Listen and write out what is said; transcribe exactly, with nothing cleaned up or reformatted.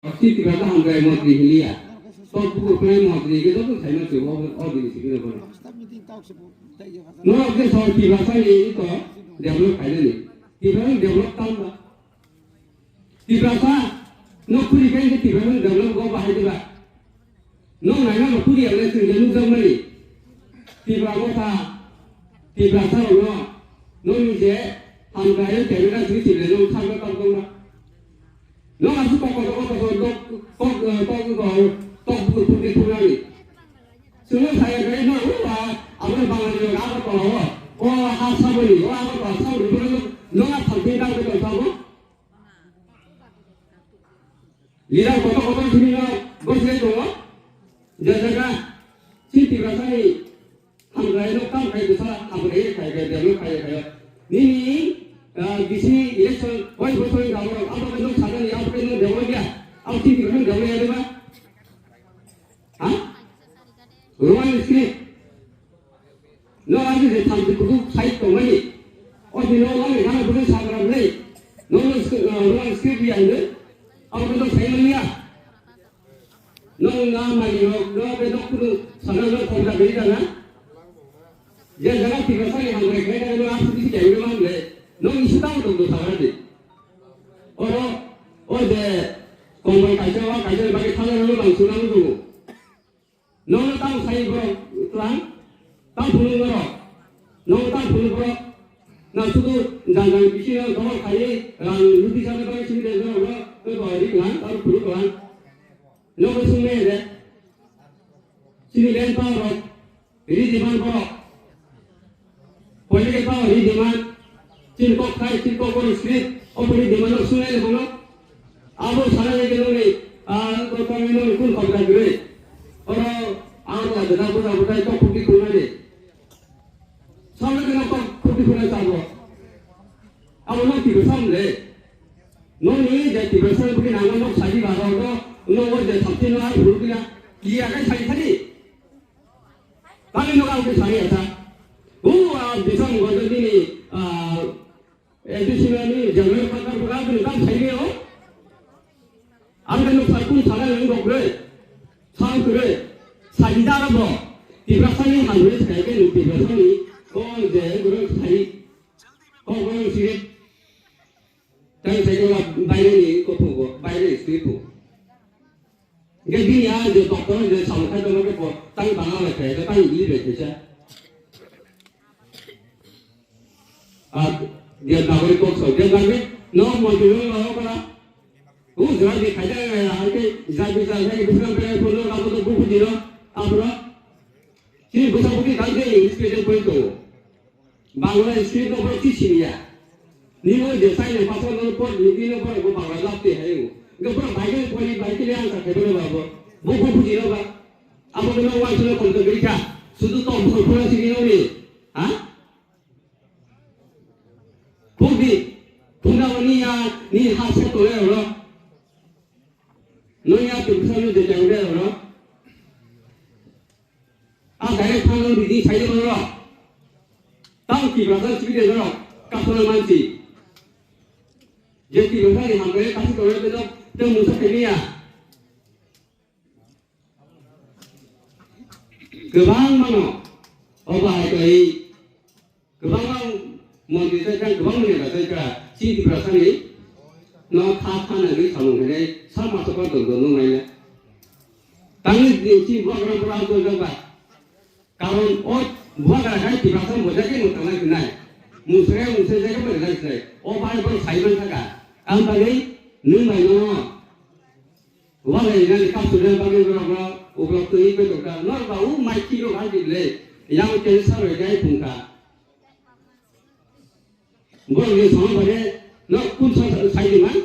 Siti kata hamkrai montri hilia. Tok buku krai montri ke tok sai ma chubo o dini sigi no bono. No ke so Tiprasa ni to develop kai ni. Tiprasa develop tam ba. Tiprasa no kuri kai ke Tiprasa develop go bahai diba. No nai no kuri ale sing de nujang mani. Tiprasa go ta. Tiprasa no. No ni je hamkrai ke na sigi sigi no sa ba tam ba. Nong aswk kok kotor kotor tok tok tok tok tok bukur phuti thunani. Chwng saya gari no uwa aboni Bangali rok abo tolao o ha saboni o abo tolao saboni boro nong a thalphi dang beton sabo. Lidar kotor kotor thuni no bosle tongo. Jajaga Siti Tiprasani Hamkrai no kam khai bwsa hamkrai khai khai develop khai khai. Nini, ah, bisi election koi bosor ni dago abo ke nok sakani abo ke nok develop ya. Abo Siti Tiprasani develop ya diba? Ha? Roman script. No agi je tham tu kudu sai to mani. O dino lang ni kana kudu sabra blai. No no script, ah, Roman script ya ande. Abo ke nok sai mani ya. Nong na mani rok no be nok kudu sana no kobra beri dana. Je jaga Tiprasa ni hamkrai khlai dana no asuk isi kaiwi man le. Nong isi tang dong do sabra di. Oro o je kombol kaisa wa kaisa bagi thala no bang sunang do. Nong no tang sai borok tlang. Tang phunuk norok. Nong tang phunuk borok. Na sudu jang jang bisi no dongor khai rang luti sa no bagi simi de no no ko ri klang aro phunuk klang. Nogo sung nai de. Chini land power rok, ri demand borok. Political power ri demand. Chini kok khai, chini kok borok script, o pori demand rok sung nai de bono. Abo sana nai de noni, ah, ko ko noni kun kok da gre. Oro ang la de na buda buda kok kuki kun nai de. Sana de na kok kuki kun nai sabo. Abo no tigo sam le. Noni je Tiprasa bukini nango nok sadi ba rok no, nogo je thapti no ai phuru kina, ki akai sadi thani. Kami nok au ke sadi ata. Hu a bisam gojo dini, ah, A D C ni general khatar buka bini kam sadi o. Ang ke nok sakun sana nang gok re. Sang kure. Sadi dara bo. Tiprasa ni hamre sai ke ni Tiprasa ni. Ko je guru sai. Ko guru siri. Tang sai ko baire ni ko phugo, baire ni sui phu. Ge bini a je doctor je samung khai tongma ke bo, tang bangla lai khai, tang English bai khai sa. A, ge nagori kok so, ge nagori no mo je yo lo kala. U jora di khai ja, hai ke ja bi ja, hai ke bisram pe pho lo, abo to bu bu di lo, abro. Chini bwsa bwtwi kang khe English medium pori tongo. Bangla script no borok chi siniya. Nini je sai no pasal no por ni no borok bo Bangla jab te hayo. Ga borok bai ga pori bai kile ang sa khebere ba bo. Bo bo buji no ba. Abo no wan sino kon to bika. Sudu to bo pura sini no ni. Ha? Pugdi. Puna ni ya ni ha se to le ro. No ya tu sa no de jang de ro. A direct phano ridi sai de borok. Tang Tiprasa sibide borok. Kasona mansi. Je Tiprasa ni hamkrai kasi tore bedok te musa kemiya. Kwbang mano. Oba hai kai. Kwbangma montri tei kha, kwbangma neta tei kha, chini Tiprasani no kha kha nangwi samung khainai, sa masoka dong dong nung naina. Tangwi chini bubagra bura dong dong ba. Karon o bubagra khai Tiprasa mojak khe mwtang lai khnai. Musre musre jagha bai lai khnai. O bai bai sai man thaka. Ang bagwi nung bai no. Walai nani kapsule bagwi borok no ublok twi pe dokta. Nor ba u mai kilo hai di le. Yang ke saroi gai phungkha. Borok ni song bare no kun sa sai di man.